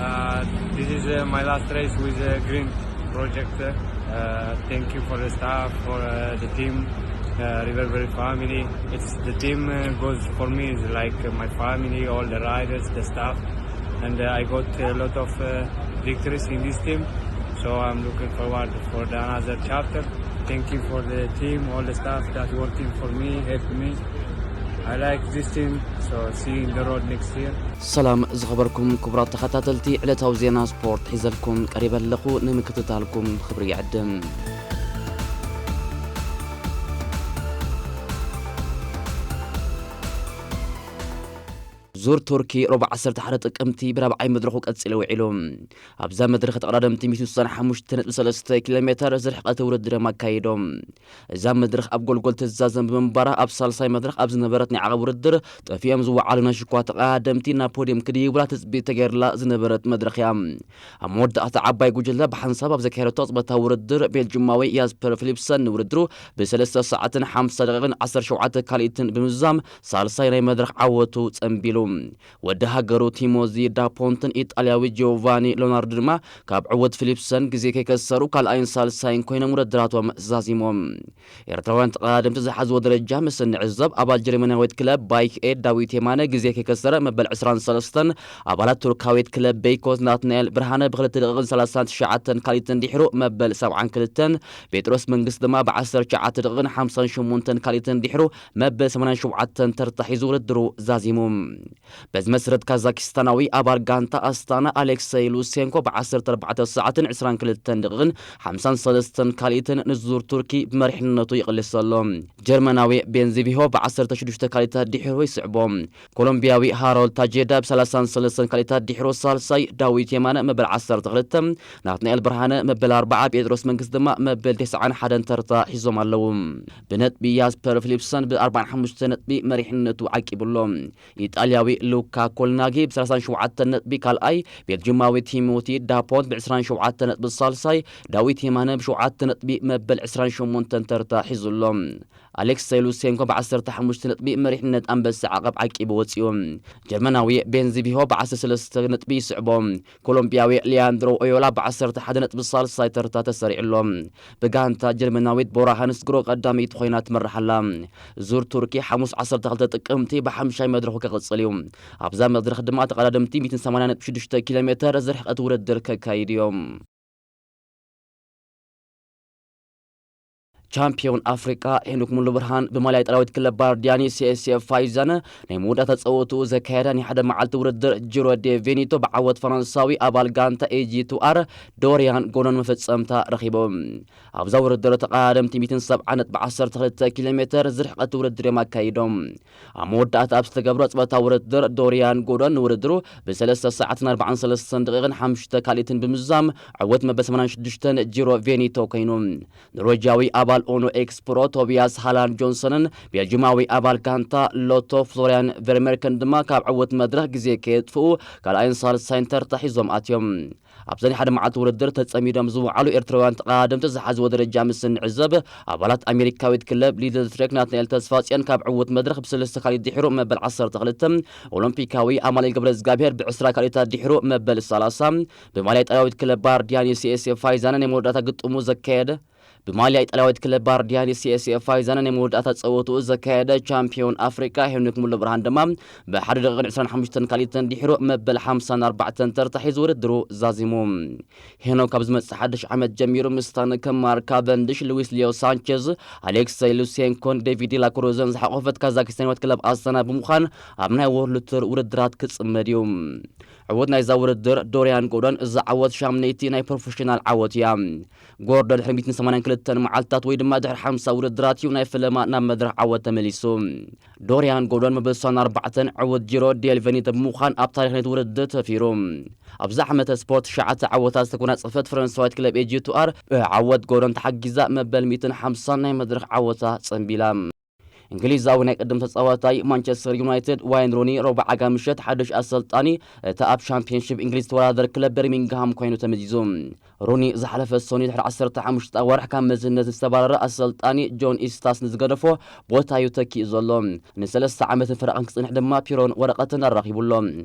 Uh, this is uh, my last race with the Green Project. Uh, thank you for the staff, for uh, the team, uh, River Valley family. It's the team uh, goes for me is like uh, my family, all the riders, the staff, and uh, I got a lot of uh, victories in this team. So I'm looking forward for the another chapter. Thank you for the team, all the staff that working for me, help me. I like this team. So see you in the road next year. ሰላም ዝኸበርኩም ክቡራት ተኸታተልቲ፣ ዕለታዊ ዜና ስፖርት ሒዘልኩም ቀሪበ ኣለኹ። ንምክትታልኩም ክብሪ ይዕድም። ዙር ቱርኪ ረቡዕ ዓሰርተ ሓደ ጥቅምቲ ብራብዓይ መድረኹ ቀጺሉ ውዒሉ። ኣብዛ መድረኽ ተቐዳደምቲ ሚእቲ ስሳን ሓሙሽተ ነጥቢ ሰለስተ ኪሎ ሜተር ዝርሕቐት ውድድር እዮም ኣካይዶም። እዛ መድረኽ ኣብ ጎልጎል ትዛዘም ብምንባራ፣ ኣብ ሳልሳይ መድረኽ ኣብ ዝነበረት ናይ ዓቐብ ውድድር ጠፊኦም ዝወዓሉ ናይ ሽኳ ተቐዳደምቲ ናብ ፖድየም ክድይቡላ ትጽቢት ተገይርላ ዝነበረት መድረኽ እያ። ኣብ መወዳእታ ዓባይ ጉጅለ ብሓንሳብ ኣብ ዘካየደቶ ቅጽበታዊ ውድድር፣ ቤልጅማዊ ያስፐር ፊሊፕሰን ንውድድሩ ብሰለስተ ሰዓትን ሓምሳ ደቂቕን ዓሰርተ ሸውዓተ ካልኢትን ብምዝዛም ሳልሳይ ናይ መድረኽ ዓወቱ ጸንቢሉ። ወዲ ሃገሩ ቲሞዚ ዳፖንትን ኢጣልያዊ ጂዮቫኒ ሎናርዶ ድማ ካብ ዕውት ፊሊፕሰን ግዜ ከይከሰሩ ካልኣይን ሳልሳይን ኮይኖም ውድድራቶም ዛዚሞም። ኤርትራውያን ተቐዳደምቲ ዝሓዝዎ ደረጃ ምስ እንዕዘብ፣ ኣባል ጀርመናዊት ክለብ ባይክ ኤድ ዳዊት የማነ ግዜ ከይከሰረ መበል ዕስራን ሰለስተን፣ ኣባላት ቱርካዊት ክለብ ቤይኮት ናትናኤል ብርሃነ ብክልተ ደቂቕን ሰላሳን ትሽዓተን ካልኢትን ድሕሩ መበል ሰብዓን ክልተን፣ ጴጥሮስ መንግስት ድማ ብዓሰርተ ትሽዓተ ደቂቕን ሓምሳን ሸሞንተን ካልኢትን ድሕሩ መበል ሰማንያን ሸውዓተን ተርታ ሒዙ ውድድሩ ዛዚሙ። በዚ መሰረት ካዛኪስታናዊ ኣባል ጋንታ ኣስታና ኣሌክሰይ ሉሴንኮ ብ ዓሰርተ ኣርባዕተ ሰዓትን ዕስራን ክልተን ደቂቕን ሓምሳን ሰለስተን ካልኢትን ንዙር ቱርኪ ብመሪሕነቱ ይቕልስ ኣሎ። ጀርመናዊ ቤንዚቪሆ ብ ዓሰርተ ሽዱሽተ ካልኢታት ድሒሩ ይስዕቦ። ኮሎምቢያዊ ሃሮልድ ታጄዳ ብ ሰላሳን ሰለስተን ካልኢታት ድሒሩ ሳልሳይ፣ ዳዊት የማነ መበል ዓሰርተ ክልተ፣ ናትናኤል ብርሃነ መበል ኣርባዓ፣ ጴጥሮስ መንግስት ድማ መበል ተስዓን ሓደን ተርታ ሒዞም ኣለዉ። ብነጥቢ ያስፐር ፊሊፕሰን ብ ኣርባዓን ሓሙሽተ ነጥቢ መሪሕነቱ ዓቂቡ ኣሎ። ኢጣልያዊ ሉካ ኮልናጊ ብ ሰላሳን ሸውዓተን ነጥቢ ካልኣይ፣ ቤልጅማዊ ቲሞቲ ዳፖንት ብ ዕስራን ሸውዓተን ነጥቢ ሳልሳይ፣ ዳዊት የማነ ብ ሸውዓተ ነጥቢ መበል ዕስራን ሸሞንተን ተርታ ሒዙ ኣሎ። ኣሌክሰይ ሉሴንኮ ብ ዓሰርተ ሓሙሽተ ነጥቢ መሪሕነት ኣንበሳ ዓቐብ ዓቂቡ ወጺኡ። ጀርመናዊ ቤንዚቪሆ ብ ዓሰርተ ሰለስተ ነጥቢ ይስዕቦ። ኮሎምቢያዊ ሊያንድሮ ኦዮላ ብ ዓሰርተ ሓደ ነጥቢ ሳልሳይ ተርታ ተሰሪዑ ኣሎ። ብጋንታ ጀርመናዊት ቦራ ሃንስግሮ ቀዳመይቲ ኮይና ትመርሕ ኣላ። ዙር ቱርኪ ሓሙስ ዓሰርተ ክልተ ጥቅምቲ ብሓምሻይ መድረኹ ክቕጽል እዩ። ኣብዛ መድረኽ ድማ ተቐዳደምቲ ሚእትን ሰማንያን ነጥቢ ሽዱሽተ ኪሎ ሜተር ዝርሕቐት ውድድር ከካይዱ እዮም። ቻምፒዮን ኣፍሪቃ ሄኖክ ሙሉ ብርሃን ብማልያ ኢጣልያዊት ክለብ ባርዲያኒ ሲኤስኤፍ ፋይዛነ ናይ መወዳእታ ጸወትኡ ዘካየደ ናይ ሓደ መዓልቲ ውድድር ጂሮ ዴ ቬኒቶ ብዓወት ፈረንሳዊ ኣባል ጋንታ ኤጂ ቱ ኣር ዶሪያን ጎዶን መፈጸምታ ረኺቡ። ኣብዛ ውድድር ተቐዳደምቲ ሚእትን ሰብዓ ነጥቢ ዓሰርተ ክልተ ኪሎ ሜተር ዝርሕቐት ውድድር እዮም ኣካይዶም። ኣብ መወዳእታ ኣብ ዝተገብረ ጸወታ ውድድር ዶሪያን ጎዶን ንውድድሩ ብሰለስተ ሰዓትን ኣርባዓን ሰለስተን ደቂቕን ሓሙሽተ ካልኢትን ብምዝዛም ዕወት መበል ሰማንያን ሽዱሽተን ጂሮ ቬኒቶ ኮይኑ። ኖርዌጃዊ ኣባል ኦኖ ኤክስፕሮ ቶቢያስ ሃላንድ ጆንሰንን ቤልጅማዊ ኣባል ጋንታ ሎቶ ፍሎሪያን ቨርሜርከን ድማ ካብ ዕውት መድረኽ ግዜ ከየጥፍኡ ካልኣይን ሳልሳይን ተርታ ሒዞም ኣትዮም። ኣብዘን ሓደ መዓልቲ ውድድር ተጸሚዶም ዝወዓሉ ኤርትራውያን ተቐዳደምቲ ዝሓዝዎ ደረጃ ምስ እንዕዘብ፣ ኣባላት ኣሜሪካዊት ክለብ ሊድል ትሬክ ናትናኤል ተስፋጽዮን ካብ ዕውት መድረኽ ብሰለስተ ካልኢት ድሒሩ መበል ዓሰርተ ክልተ፣ ኦሎምፒካዊ ኣማኑኤል ገብረ እግዚኣብሔር ብዕስራ ካልኢታት ድሒሩ መበል ሰላሳ፣ ብማልያ ኢጣልያዊት ክለብ ባርዲያኒ ሲኤስኤፍ ፋይዛነ ናይ መወዳእታ ግጥሙ ዘካየደ ብማልያ ኢጣልያዊት ክለብ ባርዲያኒ ሲኤስኤፍ ፋይዛነ ናይ መወዳእታ ጸወትኡ ዘካየደ ቻምፒዮን ኣፍሪቃ ሄኖክ ሙሉ ብርሃን ድማ ብሓደ ደቂቕን ዕስራን ሓሙሽተን ካልኢትን ድሒሩ መበል ሓምሳን ኣርባዕተን ተርታ ሒዙ ውድድሩ ዛዚሙ። ሄኖክ ካብ ዝመጽእ ሓድሽ ዓመት ጀሚሩ ምስታን ከም ማርክ ካቨንድሽ፣ ሉዊስ ሊዮ ሳንቼዝ፣ ኣሌክሰይ ሉሴንኮን ዴቪድ ላክሩዘን ዝሓቆፈት ካዛኪስታናዊት ክለብ ኣስታና ብምዃን ኣብ ናይ ወርልድ ቱር ውድድራት ክጽመድ እዩ። ዕወት ናይዛ ውድድር ዶርያን ጎርዶን እዛ ዓወት ሻምነይቲ ናይ ፕሮፌሽናል ዓወት እያ። ጎርዶን ድሕሪ ሚእትን ሰማንያን ክልተን መዓልትታት ወይ ድማ ድሕሪ ሓምሳ ውድድራት እዩ ናይ ፈለማ ናብ መድረኽ ዓወት ተመሊሱ። ዶርያን ጎርዶን መበል ስሳን ኣርባዕተን ዕውት ጂሮ ዴል ቬኒቶ ብምዃን ኣብ ታሪኽ ናይቲ ውድድር ሰፊሩ። ኣብዚ ዓመተ ስፖርት ትሽዓተ ዓወታት ዝተጎናጸፈት ፈረንሳዊት ክለብ ኤጂ ቱ ኣር ብዓወት ጎርዶን ተሓጊዛ መበል ሚእትን ሓምሳን ናይ መድረኽ ዓወታ ጸንቢላ። እንግሊዛዊ ናይ ቅድም ተጻዋታይ ማንቸስተር ዩናይትድ ዋይን ሩኒ ረቡዕ ኣጋ ምሸት ሓድሽ ኣሰልጣኒ እቲ ኣብ ሻምፒዮንሺፕ እንግሊዝ ተወዳደር ክለብ በርሚንግሃም ኮይኑ ተመዚዙ። ሩኒ ዝሓለፈ ሰኑይ ድሕሪ ዓሰርተ ሓሙሽተ ወርሒ ካብ መዝነት ዝተባረረ ኣሰልጣኒ ጆን ኢስታስ ንዝገደፎ ቦታ እዩ ተኪኡ ዘሎ። ንሰለስተ ዓመትን ፈረቓን ክጽንሕ ድማ ፒሮን ወረቐትን ኣራኺቡ ኣሎ።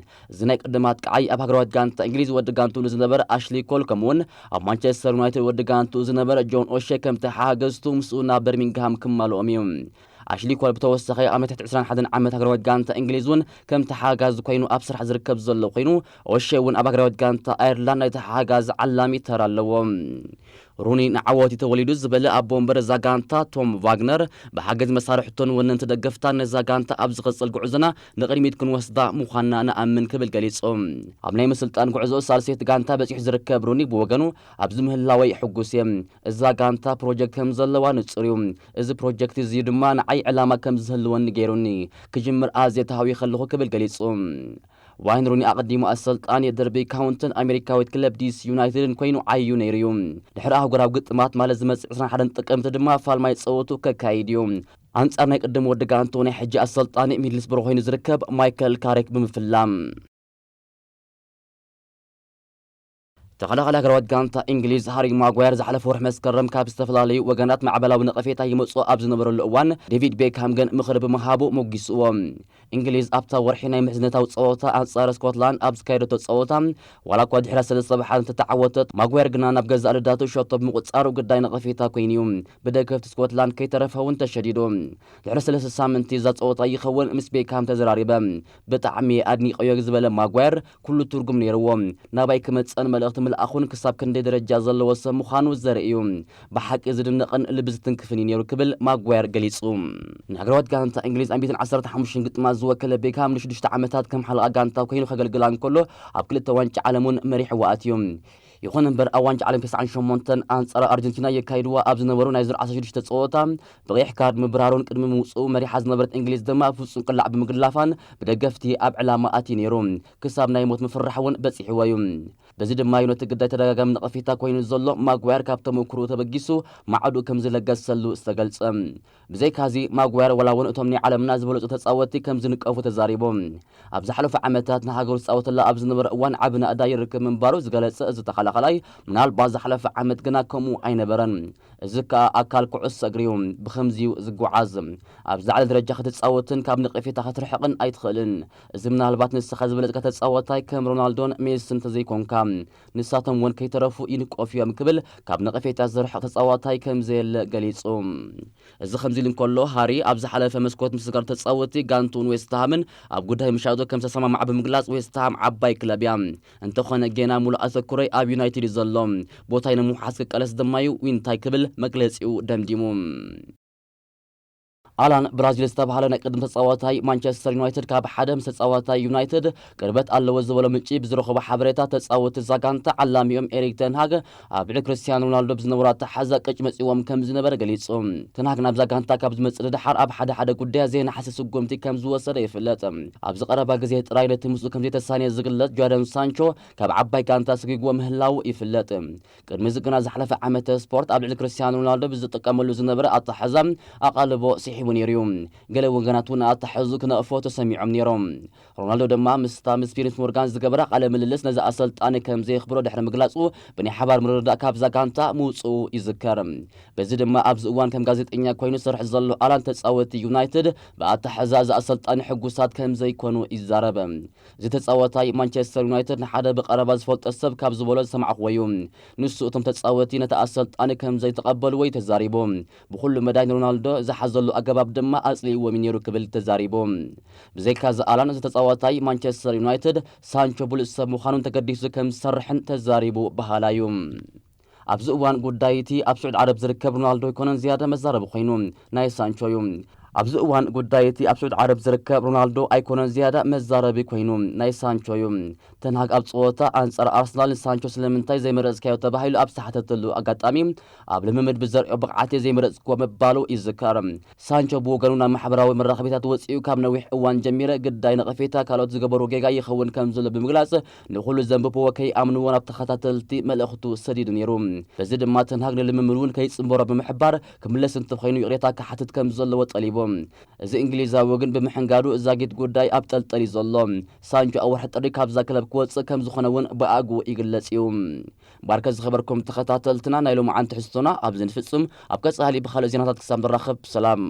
እዚ ናይ ቅድም ኣጥቃዓይ ኣብ ሃገራዊት ጋንታ እንግሊዝ ወዲ ጋንቱ ንዝነበረ ኣሽሊ ኮል ከምኡውን ኣብ ማንቸስተር ዩናይትድ ወዲ ጋንቱ ዝነበረ ጆን ኦሼ ከም ተሓጋገዝቱ ምስኡ ናብ በርሚንግሃም ክማልኦም እዩ። ኣሽሊ ኮል ብተወሳኺ ኣብ ናይ ትሕቲ ዕስራን ሓደን ዓመት ሃገራዊት ጋንታ እንግሊዝ እውን ከም ተሓጋጋዚ ኮይኑ ኣብ ስራሕ ዝርከብ ዘሎ ኮይኑ፣ ኦሼ እውን ኣብ ሃገራዊት ጋንታ ኣየርላንድ ናይ ተሓጋጋዚ ዓላሚ ተራ ኣለዎ። ሩኒ ንዓወት እዩ ተወሊዱ ዝበለ ኣቦ ወንበር እዛ ጋንታ ቶም ቫግነር፣ ብሓገዝ መሳርሕቶን ወነንቲ ደገፍታን ነዛ ጋንታ ኣብ ዝቐጽል ጉዕዞና ንቕድሚት ክንወስዳ ምዃንና ንኣምን ክብል ገሊጹ። ኣብ ናይ ምስልጣን ጉዕዞ ሳልሰይቲ ጋንታ በጺሑ ዝርከብ ሩኒ ብወገኑ፣ ኣብዚ ምህላወይ ሕጉስ እየ። እዛ ጋንታ ፕሮጀክት ከም ዘለዋ ንጹር እዩ። እዚ ፕሮጀክት እዚ ድማ ንዓይ ዕላማ ከም ዝህልወኒ ገይሩኒ። ክጅምር ኣዝየ ተሃዊኸ ኣለኹ ክብል ገሊጹ። ዋይን ሩኒ ኣቐዲሙ ኣሰልጣኒ ደርቢ ካውንትን ኣሜሪካዊት ክለብ ዲሲ ዩናይትድን ኮይኑ ዓዩ ነይሩ እዩ። ድሕሪ ኣህጉራዊ ግጥማት ማለት ዝመጽእ ዕስራን ሓደን ጥቅምቲ ድማ ፋልማይ ጸወቱ ከካይድ እዩ። ኣንጻር ናይ ቅድም ወዲ ጋንቱ ናይ ሕጂ ኣሰልጣኒ ሚድልስብሮ ኮይኑ ዝርከብ ማይከል ካሬክ ብምፍላም። ተኸላኻሊ ሃገራዊት ጋንታ እንግሊዝ ሃሪ ማጓየር ዝሓለፈ ወርሒ መስከረም ካብ ዝተፈላለዩ ወገናት ማዕበላዊ ነቐፌታ ይመጽኦ ኣብ ዝነበረሉ እዋን፣ ዴቪድ ቤክሃም ግን ምኽሪ ብምሃቡ ሞጊስዎ። እንግሊዝ ኣብታ ወርሒ ናይ ምሕዝነታዊ ጸወታ ኣንጻር ስኮትላንድ ኣብ ዝካየደቶ ጸወታ፣ ዋላ እኳ ድሕሪ ሰለስተ ብ ሓደ እንተተዓወተት፣ ማጓየር ግና ናብ ገዛእ ልዳቱ ሸቶ ብምቁጻሩ ግዳይ ነቐፌታ ኮይኑ እዩ። ብደገፍቲ ስኮትላንድ ከይተረፈ እውን ተሸዲዱ። ድሕሪ ሰለስተ ሳምንቲ እዛ ጸወታ ይኸውን ምስ ቤክሃም ተዘራሪበ። ብጣዕሚ ኣድኒቐዮ ዝበለ ማጓየር፣ ኩሉ ትርጉም ነይርዎ። ናባይ ክመጽእን መልእኽቲ ምልኣኹን ክሳብ ክንደይ ደረጃ ዘለዎ ሰብ ምዃኑ ዘርኢ እዩ። ብሓቂ ዝድነቕን ልቢ ዝትንክፍን እዩ ነይሩ ክብል ማጓየር ገሊጹ። ንሃገራዊት ጋንታ እንግሊዝ ኣብ ሚእትን ዓሰርተ ሓሙሽተን ግጥማት ዝወከለ ቤክሃም ንሽዱሽተ ዓመታት ከም ሓለቓ ጋንታ ኮይኑ ከገልግላ እንከሎ፣ ኣብ ክልተ ዋንጫ ዓለም እውን መሪሕዋ ኣትዩ። ይኹን እምበር ኣብ ዋንጫ ዓለም ተስዓን ሸሞንተን ኣንጻር ኣርጀንቲና የካይድዋ ኣብ ዝነበሩ ናይ ዝርዓተ ሽዱሽተ ጸወታ ብቐይሕ ካርድ ምብራሩን ቅድሚ ምውጽኡ መሪሓ ዝነበረት እንግሊዝ ድማ ፍጹም ቅላዕ ብምግላፋን ብደገፍቲ ኣብ ዕላማ ኣትዩ ነይሩ። ክሳብ ናይ ሞት ምፍራሕ እውን በጺሕዎ እዩ። በዚ ድማ እዩ ነቲ ግዳይ ተደጋጋሚ ነቐፌታ ኮይኑ ዘሎ ማጓየር ካብ ተመክሮኡ ተበጊሱ ማዕዱ ከም ዝለገሰሉ ዝተገልጸ። ብዘይካዚ ማጓየር ዋላ እውን እቶም ናይ ዓለምና ዝበለጹ ተጻወትቲ ከም ዝንቀፉ ተዛሪቡ። ኣብ ዝሓለፉ ዓመታት ንሃገሩ ዝጻወተላ ኣብ ዝነበረ እዋን ዓቢ ናእዳ ይርክብ ምንባሩ ዝገለጸ እዚ ተኸላኻላይ፣ ምናልባት ዝሓለፈ ዓመት ግና ከምኡ ኣይነበረን። እዚ ከኣ ኣካል ኩዕሶ እግሪ እዩ፣ ብኸምዚ እዩ ዝጓዓዝ። ኣብ ዝለዓለ ደረጃ ክትጻወትን ካብ ነቐፌታ ክትርሕቕን ኣይትኽእልን። እዚ ምናልባት ንስኻ ዝበለጽካ ተጻዋታይ ከም ሮናልዶን ሜስን እንተዘይኮንካ፣ ንሳቶም እውን ከይተረፉ ይንቀፉ እዮም ክብል ካብ ነቐፌታ ዝርሕቕ ተጻዋታይ ከም ዘየለ ገሊጹ። እዚ ከምዚ ኢሉ እንከሎ፣ ሃሪ ኣብ ዝሓለፈ መስኮት ምስ ጋር ተጻወቲ ጋንቱን ዌስትሃምን ኣብ ጉዳይ ምሻጡ ከም ዝተሰማማዕ ብምግላጽ፣ ዌስትሃም ዓባይ ክለብ እያ። እንተኾነ ጌና ሙሉእ ኣተኩሮይ ኣብ ዩናይትድ እዩ ዘሎ። ቦታይ ንምውሓስ ክቃለስ ድማ እዩ ዊንታይ ክብል መግለጺኡ ደምዲሙ። ኣላን ብራዚል ዝተባህለ ናይ ቅድም ተጻዋታይ ማንቸስተር ዩናይትድ ካብ ሓደ ምስ ተጻዋታይ ዩናይትድ ቅርበት ኣለዎ ዝበሎ ምንጪ ብዝረኸቦ ሓበሬታ፣ ተጻወቲ እዛ ጋንታ ዓላሚኦም ኤሪክ ተንሃግ ኣብ ልዕሊ ክርስቲያኖ ሮናልዶ ብዝነበሩ ኣተሓዛ ቅጭ መጺዎም ከም ዝነበረ ገሊጹ። ተንሃግ ናብዛ ጋንታ ካብ ዝመጽእ ንደሓር ኣብ ሓደ ሓደ ጉዳያት ዘይነሓሲ ስጉምቲ ከም ዝወሰደ ይፍለጥ። ኣብዚ ቀረባ ግዜ ጥራይ ነቲ ምስኡ ከም ዘይተሳንየ ዝግለጽ ጃደን ሳንቾ ካብ ዓባይ ጋንታ ሰጒግዎ ምህላዉ ይፍለጥ። ቅድሚ እዚ ግና ዝሓለፈ ዓመተ ስፖርት ኣብ ልዕሊ ክርስቲያኖ ሮናልዶ ብዝጥቀመሉ ዝነበረ ኣተሓዛ ኣቓልቦ ስሒቡ ነይሩ እዩ። ገለ ወገናት እውን ኣተሓዙ ክነቕፎ ተሰሚዖም ነይሮም። ሮናልዶ ድማ ምስታ ምስ ፒርስ ሞርጋን ዝገበራ ቃለ ምልልስ ነዚ ኣሰልጣኒ ከም ዘየኽብሮ ድሕሪ ምግላጹ ብናይ ሓባር ምርድዳእ ካብዛ ጋንታ ምውጽኡ ይዝከር። በዚ ድማ ኣብዚ እዋን ከም ጋዜጠኛ ኮይኑ ዝሰርሕ ዘሎ ኣላን ተጻወቲ ዩናይትድ ብኣተሓዛ እዚ ኣሰልጣኒ ሕጉሳት ከም ዘይኮኑ ይዛረብ። እዚ ተጻዋታይ ማንቸስተር ዩናይትድ ንሓደ ብቐረባ ዝፈልጦ ሰብ ካብ ዝበሎ ዝሰማዕኽዎ እዩ። ንሱ እቶም ተጻወቲ ነቲ ኣሰልጣኒ ከም ዘይተቐበልዎ እዩ ተዛሪቡ። ብኹሉ መዳይ ንሮናልዶ ዝሓዘሉ ኣገባብ ድማ ኣጽሊእዎም እዩ ነይሩ ክብል ተዛሪቡ። ብዘይካዚ ኣላን፣ እዚ ተጻዋታይ ማንቸስተር ዩናይትድ ሳንቾ ብሉጽ ሰብ ምዃኑን ተገዲሱ ከም ዝሰርሕን ተዛሪቡ በሃላይ እዩ። ኣብዚ እዋን ጉዳይ እቲ ኣብ ስዑድ ዓረብ ዝርከብ ሮናልዶ ኣይኮነን ዝያዳ መዛረቢ ኮይኑ፣ ናይ ሳንቾ እዩ። ኣብዚ እዋን ጉዳይ እቲ ኣብ ስዑድ ዓረብ ዝርከብ ሮናልዶ ኣይኮነን ዝያዳ መዛረቢ ኮይኑ፣ ናይ ሳንቾ እዩ። ተንሃግ ኣብ ጸወታ ኣንጻር ኣርሰናል ንሳንቾ ስለምንታይ ዘይመረጽካዮ ተባሂሉ ኣብ ዝተሓተተሉ ኣጋጣሚ፣ ኣብ ልምምድ ብዘርእዮ ብቕዓት እየ ዘይመረጽክዎ ምባሉ ይዝከር። ሳንቾ ብወገኑ ናብ ማሕበራዊ መራኸቢታት ወጺኡ ካብ ነዊሕ እዋን ጀሚረ ግዳይ ነቐፌታ ካልኦት ዝገበሩ ጌጋ ይኸውን ከም ዘሎ ብምግላጽ፣ ንኹሉ ዘንብብዎ ከይኣምንዎ ናብ ተኸታተልቲ መልእኽቱ ሰዲዱ ነይሩ። በዚ ድማ ተንሃግ ንልምምድ እውን ከይጽንበሮ ብምሕባር፣ ክምለስ እንተኾይኑ ይቕሬታ ክሓትት ከም ዘለዎ ጠሊቡ። እዚ እንግሊዛዊ ግን ብምሕንጋዱ ዛጊት ጉዳይ ኣብ ጠልጠል እዩ ዘሎ። ሳንቾ ኣብ ወርሒ ጥሪ ካብዛ ክለብ ክወፅእ ከም ዝኾነ እውን ብኣግኡ ይግለጽ እዩ። ባርከ ዝኸበርኩም ተኸታተልትና፣ ናይ ሎምዓንቲ ትሕዝቶና ኣብዚ ንፍጽም። ኣብ ቀጻሊ ብኻልእ ዜናታት ክሳብ ንራኸብ ሰላም።